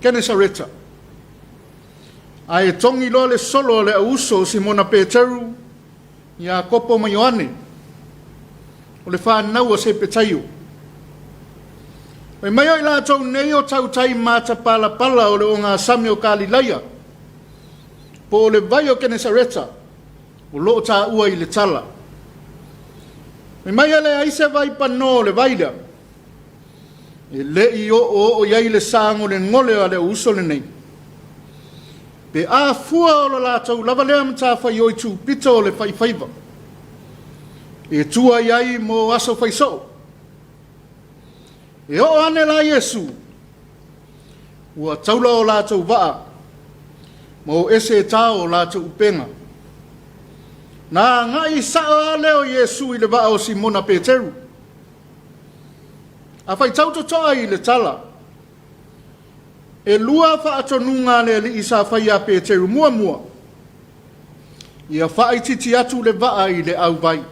Kenesareta. Ae togi loa le solo a le auuso o Simona Peteru, Iakopo ma Ioane, o le fanau a Sepetaio. Fai mai o i latou nei o tautai matapalapala o le ogasami o Kalilaia, po o le vai o Kenesareta, o lo o taua i le tala. Fai mai e leai se vai pano o le vai lea, e le i oooo i ai le sagolegole a le uso lenei. Pe a fua o lo latou lava lea matafaioi tupito o le faifaiva, e tua i ai mo aso faisoo. E oo ane la Iesu, ua taula o latou vaa, ma o ese e tao o latou upega. Na agai sao lava lea o Iesu i le vaa o Simona Peteru. A faitau totoa i le tala, e lua faatonuga a le Alii sa fai iā Peteru muamua, ia faaitiiti atu le vaa i le auvai.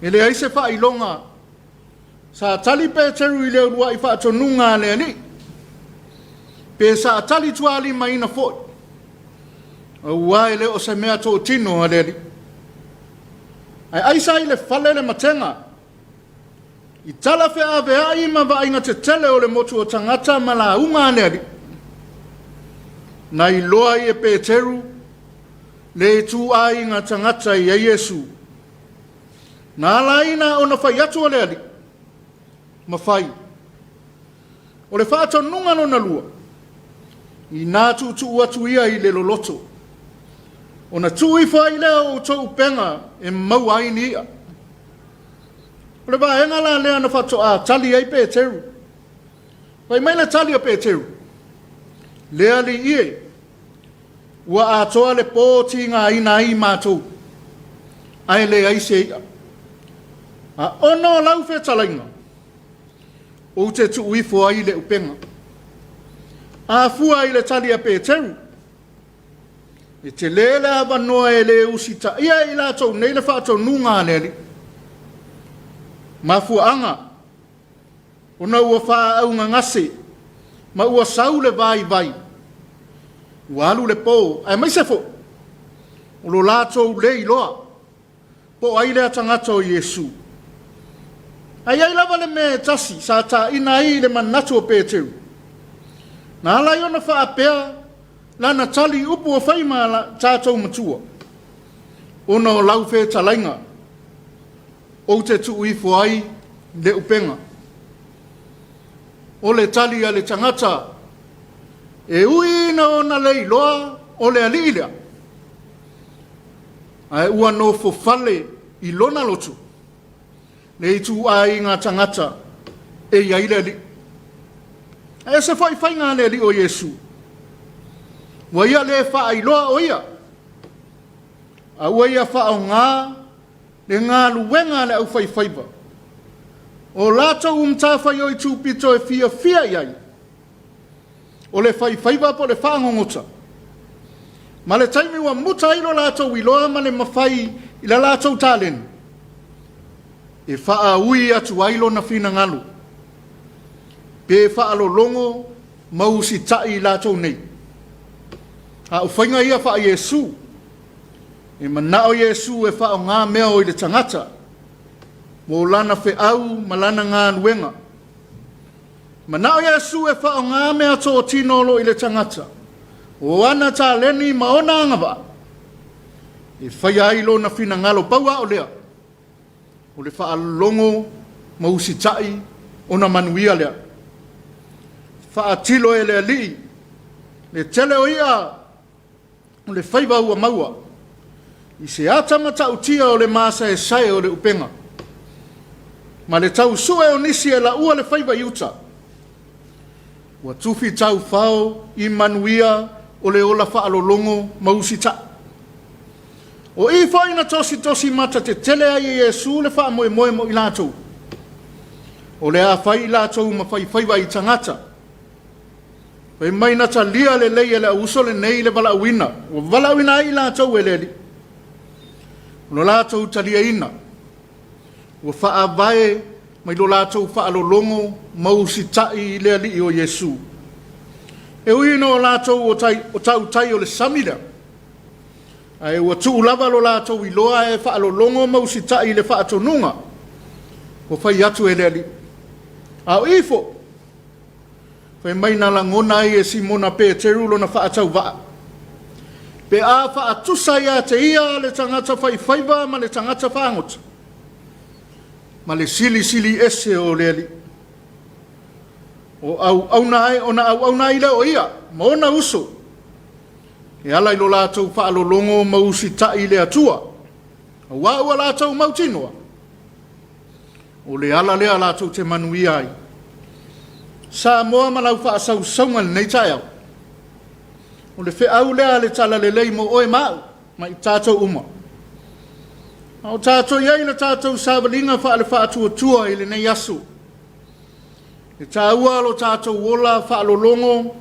E leai se faailoga sa tali Peteru i le uluai faatonuga a le Alii, pe sa tali tualimaina foi, aua e le o se mea totino a le Alii. Ae aisa i le fale le matega, i tala feaveai ma vaaiga tetele o le motu o tagata ma lauga a le Alii. Na iloa ai e Peteru le ituaiga tagata i ai Iesu. Na ala ai na ona fai atu o le Alii, ma fai. O le faatonuga lona lua, inā tuutuu atu ia i le loloto, ona tuu ifo ai lea o outou upega e maua ai ni i'a. O le vaega la lea na faatoa tali ai Peteru. Fai mai le tali a Peteru, Le Alii e, ua atoa le po tigaina ai matou, ae leai se i'a. A ona o lau fetalaiga, ou te tuu ifo ai le upega. A fua i le tali a Peteru, e tele le avanoa e le usitaia e i latou nei le faatonuga a le Alii. Mafuaaga, ona ua faaaugagase ma ua sau le vaivai, ua alu le po, aemaise foi o lo latou le iloa po o ai lea tagata o Iesu. Ae i ai lava le mea e tasi sa taina ai i le manatu o Peteru, na ala ai ona faapea lana tali i upu ua fai ma tatou matua, ona o lau fetalaiga ou te tuu ifo ai le upega. O le tali a le tagata, e ui ina ona le iloa o le alii lea, ae ua nofofale i lona loto le ituaiga tagata e i ai le Alii. Ae ese foi faiga a le Alii o Iesu. Ua ia le faailoa o ia, a ua ia faaaoga le galuega a le aufaifaiva, o latou matafaioi tupito e fiafia i ai, o le faifaiva po o le faagogota, ma le taimi ua muta ai lo latou iloa ma le mafai i la latou taleni, e faaui atu ai lona finagalo, pe faalologo ma usitai i latou nei. A o faiga ia faa-Iesu, e manao Iesu e faaaoga mea o i le tagata, mo lana feau ma lana galuega. Manao Iesu e faaaoga mea totino o lo o i le tagata, o ana taleni ma ona agavaa, e faia ai lona finagalo. Pau lava o lea, o le faalologo ma usitai ona manuia lea. Faatilo e le Alii le tele o i'a o le faiva ua maua i se ata matautia o le masaesae o le upega, ma le tau sue o nisi e laua le faiva i uta, ua tufi taufao i manuia o le ola faalologo ma usitai. O i foi na tositosi mata tetele ai e Iesu le faamoemoe mo i latou, o le a fai i latou ma faifaiva i tagata. Fai mai na talia lelei e le auuso lenei le valaauina, ua valaauina ai i latou e le Alii. O lo latou taliaina, ua faavae mai lo latou faalologo ma usitai i le Alii o Iesu. E ui ina o latou o tautai o le sami lea, ae ua tuu lava lo latou iloa e faalologo ma usitai i le faatonuga ua fai atu e le Alii. A o ifo, fai mai na lagona ai e Simona Peteru lona faatauvaa, pe a faatusa ia te ia le tagata faifaiva ma le tagata fagota, ma le silisili ese o le Alii. O auauna ai, ona auauna ai lea o ia ma ona uso, e ala i lo latou faalologo ma usitai i le Atua, auā ua latou mautinoa, o le ala lea latou te manuia ai. Samoa ma lau faasausauga i lenei taeao, o le feau lea a le Talalelei mo oe ma au, ma i tatou uma. A o tatou i ai i le tatou savaliga faale-faatuatua i lenei aso, e taua lo tatou ola faalologo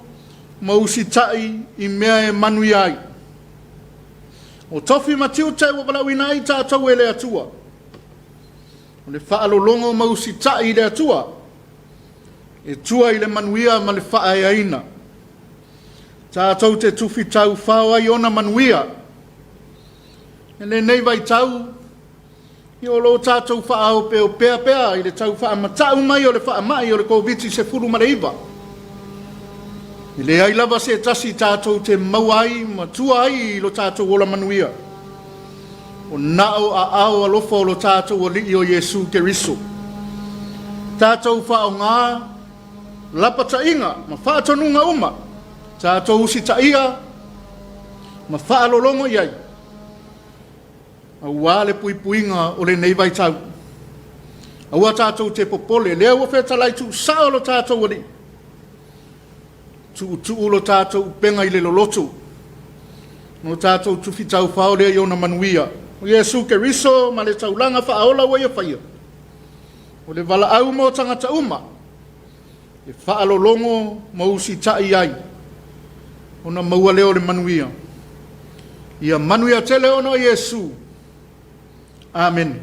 ma usitai i mea e manuia ai. O tofi ma tiute ua valaauina ai tatou e le Atua, o le faalologo ma usitai i le Atua, e tua i le manuia ma le faaeaina. Tatou te tufi taufao ai ona manuia. I lenei vaitau, o lo o tatou faaopeopea pea i le tau faamatau mai o le faamai o le Koviti-19. E leai lava se tasi tatou te maua ai ma tua ai i lo tatou ola manuia, o na o aao alofa o lo tatou Alii o Iesu Keriso. Tatou faaaoga lapataiga ma faatonuga uma, tatou usitaia ma faalologo i ai, aua le puipuiga o lenei vaitau. Aua tatou te popole, lea ua fetalai tuusao lo tatou Alii, tuutuu lo tatou upega i le loloto, no tatou tufi taufao lea i ona manuia. O Iesu Keriso ma le taulaga faaola ua ia faia, o le valaau mo tagata uma, e faalologo ma usitai ai, ona maua lea o le manuia. Ia manuia tele ona o Iesu. Amene.